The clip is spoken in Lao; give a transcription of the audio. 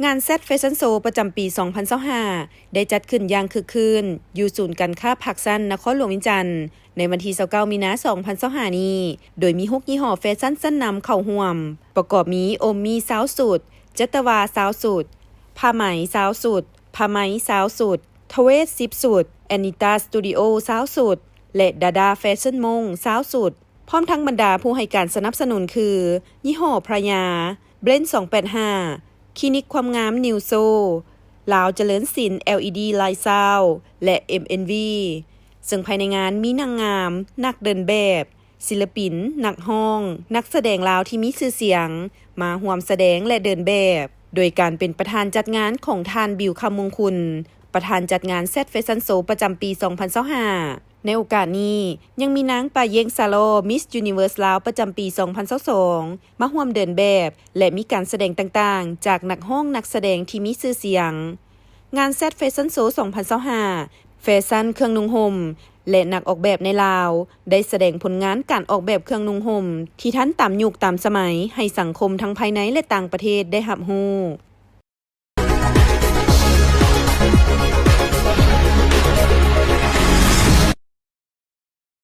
ງານ Z Fashion Show ປະຈຳປີ ສອງພັນຊາວຫ້າ ໄດ້ຈັດຂຶ້ນຢ່າງຄຶກຄື້ນ ຢູ່ສູນການຄ້າ Parkson ນະຄອນຫຼວງວຽງຈັນ ໃນວັນທີ ຊາວເກົ້າ ມີນາ ສອງພັນຊາວຫ້າ ນີ້ ໂດຍມີ ຫົກ ຍີ່ຫໍ້ແຟຊັນຊັ້ນນຳເຂົ້າຮ່ວມ ປະກອບມີ Omni ຊາວຊຸດ, Jadwa ຊາວຊຸດ, Pamai ຊາວຊຸດ, Pamai ຊາວຊຸດ, Tawet ສິບຊຸດ, Anita Studio ຊາວຊຸດ ແລະ Dada Fashion Mong ຊາວຊຸດ. ພ້ອມທັງບັນດາຜູ້ໃຫ້ການສະໜັບສະໜູນຄື ຍີ່ຫໍ້ Praya, Blend ສອງແປດຫ້າ, ຄລີນິກຄວາມງາມ New Soul, ລາວຈະເລີນສິນ LED Lifestyle ແລະ MNV ເຊິ່ງພາຍໃນງານມີນາງງາມ, ນັກເດີນແບບ, ສິລະປິນ, ນັກຮ້ອງ, ນັກສະແດງລາວທີ່ມີຊື່ສຽງ ມາຮ່ວມສະແດງ ແລະ ເດີນແບບ ໂດຍການເປັນປະທານຈັດງານຂອງທ່ານ ບິວ ຄຳມົງຄຸນ ປະທານຈັດງານ Z Fashion Show ປະຈຳປີ ສອງພັນຊາວຫ້າ. ໃນໂອກາດນີ້ ຍັງມີນາງ ປາເຢງ ສາລໍ Miss Universe ລາວ ປະຈຳປີ ສອງພັນຊາວສອງ ມາຮ່ວມເດີນແບບ ແລະ ມີການສະແດງຕ່າງໆ ຈາກນັກຮ້ອງ, ນັກສະແດງທີ່ມີຊື່ສຽງ. ງານ Z Fashion Show ສອງພັນຊາວຫ້າ ແຟຊັນເຄື່ອງນຸ່ງຫົ່ມ ແລະ ນັກອອກແບບໃນລາວ ໄດ້ສະແດງຜົນງານການອອກແບບເຄື່ອງນຸ່ງຫົ່ມ ທີ່ທັນຕາມຍຸກຕາມສະໄໝ ໃຫ້ສັງຄົມທັງພາຍໃນ ແລະ ຕ່າງປະເທດໄດ້ຮັບຮູ້.